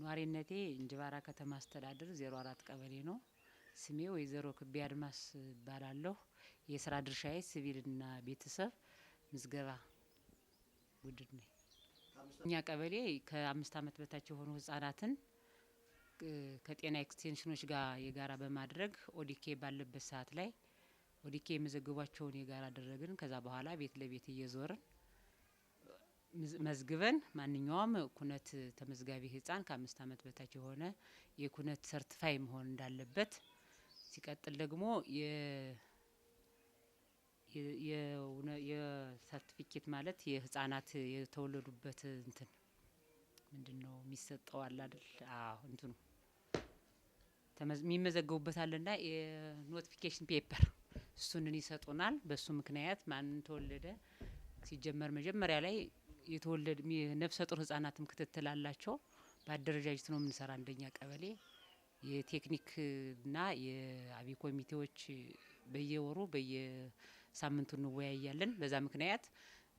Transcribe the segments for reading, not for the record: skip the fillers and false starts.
ነዋሪነቴ እንጅባራ ከተማ አስተዳደር 04 ቀበሌ ነው። ስሜ ወይዘሮ ክቤ አድማስ እባላለሁ። የስራ ድርሻዬ ሲቪልና ቤተሰብ ምዝገባ ቡድን ነኝ። እኛ ቀበሌ ከ5 ዓመት በታች የሆኑ ህጻናትን ከጤና ኤክስቴንሽኖች ጋር የጋራ በማድረግ ኦዲኬ ባለበት ሰዓት ላይ ኦዲኬ የመዘገቧቸውን የጋራ አደረግን። ከዛ በኋላ ቤት ለቤት እየዞርን መዝግበን ማንኛውም ኩነት ተመዝጋቢ ህጻን ከ5 ዓመት በታች የሆነ የኩነት certify መሆን እንዳለበት፣ ሲቀጥል ደግሞ የሰርቲፊኬት ማለት የህጻናት የተወለዱበት እንትን ምንድነው የሚሰጠው አለ አይደል? አዎ፣ እንትኑ የሚመዘገቡበት አለና የ notification paper እሱንን ይሰጡናል። በሱ ምክንያት ማን ተወለደ ሲጀመር መጀመሪያ ላይ የተወለደ ነፍሰ ጡር ህጻናትም ክትትል አላቸው። በአደረጃጀት ነው የምንሰራ። እንደኛ ቀበሌ የቴክኒክና የአብይ ኮሚቴዎች በየወሩ በየሳምንቱ እንወያያለን። በዛ ምክንያት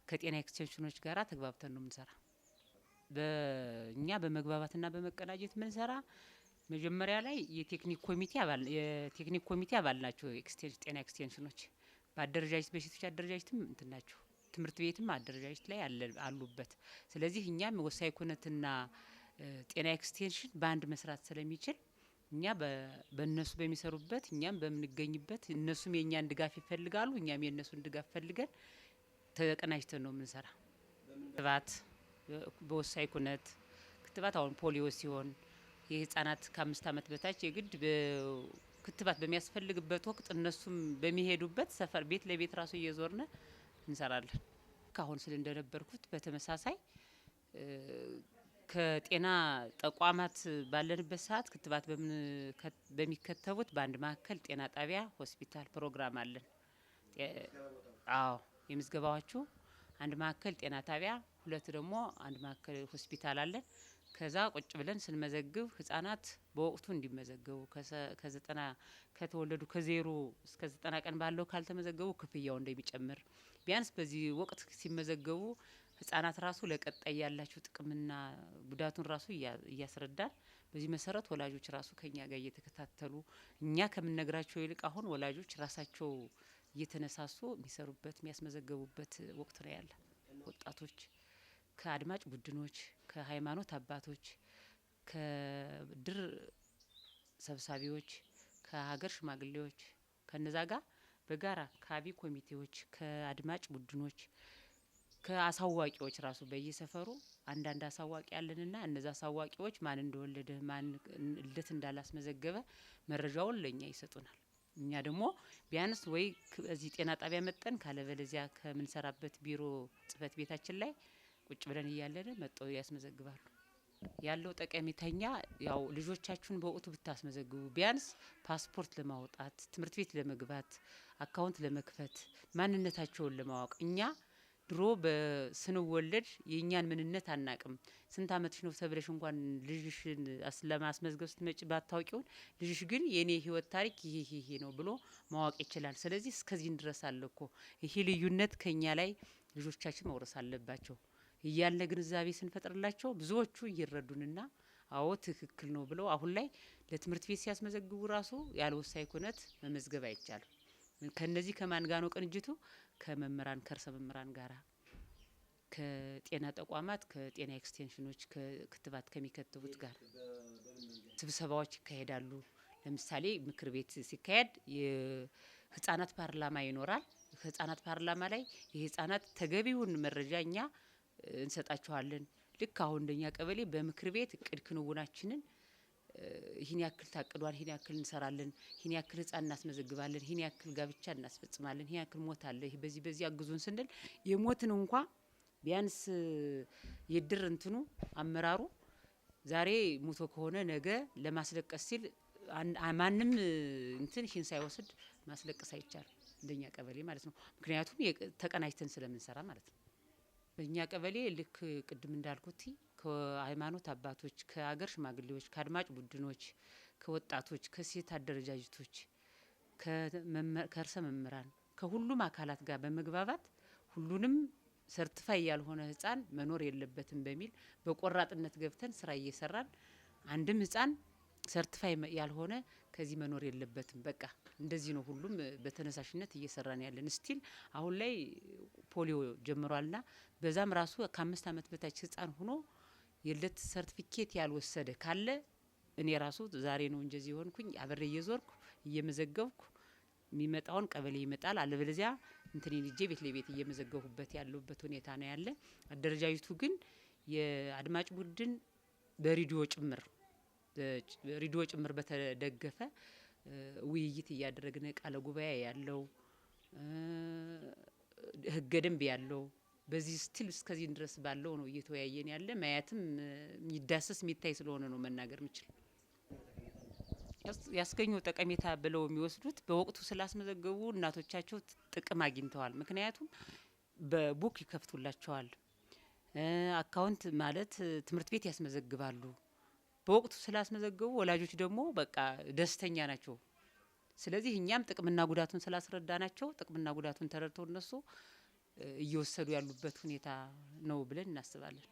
ከጤና ኤክስቴንሽኖች ጋራ ተግባብተን ነው የምንሰራ። በእኛ በመግባባትና በመቀናጀት የምንሰራ መጀመሪያ ላይ የቴክኒክ ኮሚቴ አባል ናቸው። ጤና ኤክስቴንሽኖች በአደረጃጀት በሴቶች አደረጃጀትም እንትን ናቸው። ትምህርት ቤትም አደረጃጀት ላይ አሉበት። ስለዚህ እኛም ወሳኝ ኩነትና ጤና ኤክስቴንሽን በአንድ መስራት ስለሚችል እኛ በእነሱ በሚሰሩበት እኛም በምንገኝበት እነሱም የእኛን ድጋፍ ይፈልጋሉ፣ እኛም የእነሱን ድጋፍ ፈልገን ተቀናጅተን ነው የምንሰራ። ክትባት በወሳኝ ኩነት ክትባት አሁን ፖሊዮ ሲሆን የህጻናት ከ5 ዓመት በታች የግድ ክትባት በሚያስፈልግበት ወቅት እነሱም በሚሄዱበት ሰፈር ቤት ለቤት ራሱ እየዞርነ እንሰራለን። ካሁን ስል እንደነበርኩት በተመሳሳይ ከጤና ተቋማት ባለንበት ሰዓት ክትባት በሚከተቡት በአንድ ማዕከል ጤና ጣቢያ፣ ሆስፒታል ፕሮግራም አለን። አዎ፣ የምዝገባዎቹ አንድ ማዕከል ጤና ጣቢያ፣ ሁለት ደግሞ አንድ ማዕከል ሆስፒታል አለን። ከዛ ቁጭ ብለን ስንመዘግብ ህጻናት በወቅቱ እንዲመዘገቡ ከ90 ከተወለዱ ከ0 እስከ 90 ቀን ባለው ካልተመዘገቡ ክፍያው እንደሚጨምር፣ ቢያንስ በዚህ ወቅት ሲመዘገቡ ህጻናት ራሱ ለቀጣይ ያላቸው ጥቅምና ጉዳቱን ራሱ እያስረዳን በዚህ መሰረት ወላጆች ራሱ ከኛ ጋር እየተከታተሉ እኛ ከምንነግራቸው ይልቅ አሁን ወላጆች ራሳቸው እየተነሳሱ የሚሰሩበት የሚያስመዘገቡበት ወቅት ነው ያለ። ወጣቶች ከአድማጭ ቡድኖች፣ ከሃይማኖት አባቶች፣ ከእድር ሰብሳቢዎች፣ ከሀገር ሽማግሌዎች ከነዛ ጋር በጋራ ከአብይ ኮሚቴዎች፣ ከአድማጭ ቡድኖች፣ ከአሳዋቂዎች ራሱ በየሰፈሩ አንዳንድ አሳዋቂ አለንና እነዛ አሳዋቂዎች ማን እንደወለደ ማን ልደት እንዳላስመዘገበ መረጃውን ለእኛ ይሰጡናል። እኛ ደግሞ ቢያንስ ወይ እዚህ ጤና ጣቢያ መጠን ካለበለዚያ ከምንሰራበት ቢሮ ጽህፈት ቤታችን ላይ ቁጭ ብለን እያለን መጥተው ያስመዘግባሉ። ያለው ጠቀሜታኛ ያው ልጆቻችሁን በወቅቱ ብታስመዘግቡ ቢያንስ ፓስፖርት ለማውጣት፣ ትምህርት ቤት ለመግባት፣ አካውንት ለመክፈት፣ ማንነታቸውን ለማወቅ። እኛ ድሮ ስንወለድ የእኛን ምንነት አናቅም። ስንት አመትሽ ነው ተብለሽ እንኳን ልጅሽን ለማስመዝገብ ስትመጪ ባታውቂውን ልጅሽ ግን የኔ ህይወት ታሪክ ይሄ ይሄ ነው ብሎ ማወቅ ይችላል። ስለዚህ እስከዚህ ድረስ አለ እኮ ይሄ ልዩነት ከኛ ላይ ልጆቻችን መውረስ አለባቸው እያለ ግንዛቤ ስንፈጥርላቸው ብዙዎቹ እየረዱንና አዎ ትክክል ነው ብለው አሁን ላይ ለትምህርት ቤት ሲያስመዘግቡ ራሱ ያለ ወሳኝ ኩነት መመዝገብ አይቻልም። ከነዚህ ከማን ጋር ነው ቅንጅቱ? ከመምህራን ከርዕሰ መምህራን ጋራ፣ ከጤና ተቋማት፣ ከጤና ኤክስቴንሽኖች ከክትባት ከሚከትቡት ጋር ስብሰባዎች ይካሄዳሉ። ለምሳሌ ምክር ቤት ሲካሄድ የህጻናት ፓርላማ ይኖራል። ህጻናት ፓርላማ ላይ የህጻናት ተገቢውን መረጃ እኛ እንሰጣቸዋለን። ልክ አሁን እንደኛ ቀበሌ በምክር ቤት እቅድ ክንውናችንን ይህን ያክል ታቅዷል፣ ይህን ያክል እንሰራለን፣ ይህን ያክል ህጻን እናስመዘግባለን፣ ይህን ያክል ጋብቻ እናስፈጽማለን፣ ይህን ያክል ሞት አለ፣ በዚህ በዚህ አግዙን ስንል የሞትን እንኳ ቢያንስ የድር እንትኑ አመራሩ ዛሬ ሙቶ ከሆነ ነገ ለማስለቀስ ሲል ማንም እንትን ይህን ሳይወስድ ማስለቀስ አይቻልም፣ እንደኛ ቀበሌ ማለት ነው። ምክንያቱም ተቀናጅተን ስለምንሰራ ማለት ነው። በእኛ ቀበሌ ልክ ቅድም እንዳልኩት ከሃይማኖት አባቶች፣ ከሀገር ሽማግሌዎች፣ ከአድማጭ ቡድኖች፣ ከወጣቶች፣ ከሴት አደረጃጀቶች፣ ከርዕሰ መምህራን ከሁሉም አካላት ጋር በመግባባት ሁሉንም certify ያልሆነ ህጻን መኖር የለበትም በሚል በቆራጥነት ገብተን ስራ እየሰራን አንድም ህፃን certify ያልሆነ ከዚህ መኖር የለበትም። በቃ እንደዚህ ነው። ሁሉም በተነሳሽነት እየሰራን ያለን። Still አሁን ላይ ፖሊዮ ጀምሯልና በዛም ራሱ ከ5 አመት በታች ህፃን ሆኖ የልደት ሰርቲፊኬት ያልወሰደ ካለ እኔ ራሱ ዛሬ ነው እንደዚህ የሆንኩኝ፣ አብሬ እየዞርኩ እየመዘገብኩ የሚመጣውን ቀበሌ ይመጣል፣ አለበለዚያ እንትኔን ይዤ ቤት ለቤት እየመዘገብኩበት ያለበት ሁኔታ ነው ያለ። አደረጃጀቱ ግን የአድማጭ ቡድን በሬዲዮ ጭምር፣ ሬዲዮ ጭምር በተደገፈ ውይይት እያደረግን፣ ቃለ ጉባኤ ያለው፣ ህገ ደንብ ያለው፣ በዚህ still እስከዚህ ድረስ ባለው ነው እየተወያየን ያለ። ማየትም የሚዳሰስ የሚታይ ስለሆነ ነው መናገር የምችል። ያስገኘው ጠቀሜታ ብለው የሚወስዱት በወቅቱ ስላስመዘገቡ እናቶቻቸው ጥቅም አግኝተዋል። ምክንያቱም በ book ይከፍቱላቸዋል፣ account ማለት ትምህርት ቤት ያስመዘግባሉ። በወቅቱ ስላስመዘገቡ ወላጆች ደግሞ በቃ ደስተኛ ናቸው። ስለዚህ እኛም ጥቅምና ጉዳቱን ስላስረዳናቸው ጥቅምና ጉዳቱን ተረድተው እነሱ እየወሰዱ ያሉበት ሁኔታ ነው ብለን እናስባለን።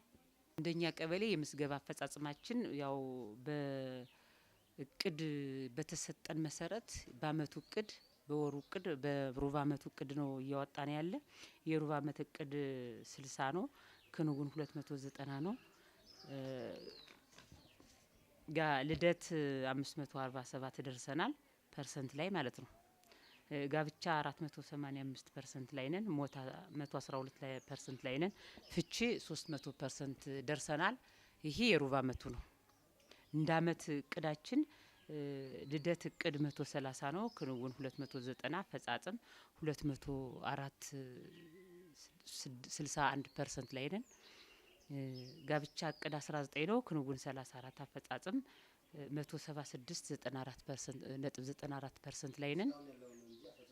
እንደኛ ቀበሌ የምዝገባ አፈጻጸማችን ያው በእቅድ በተሰጠን መሰረት በአመቱ እቅድ፣ በወሩ እቅድ፣ በሩብ አመቱ እቅድ ነው እያወጣን ያለ። የሩብ አመት እቅድ 60 ነው፣ ክንውን 290 ነው። ልደት 547 ደርሰናል percent ላይ ማለት ነው። ጋብቻ 485% ላይ ነን። ሞት 112% ላይ ነን። ፍቺ 300% ደርሰናል። ይሄ የሩብ አመቱ ነው። እንደ አመት እቅዳችን ልደት እቅድ 130 ነው። ክንውን 290፣ አፈጻጸም 204፣ 61% ላይ ነን። ጋብቻ እቅድ 19 ነው። ክንውን 34፣ አፈጻጸም 176 94 percent ነጥብ 94% ላይ ነን።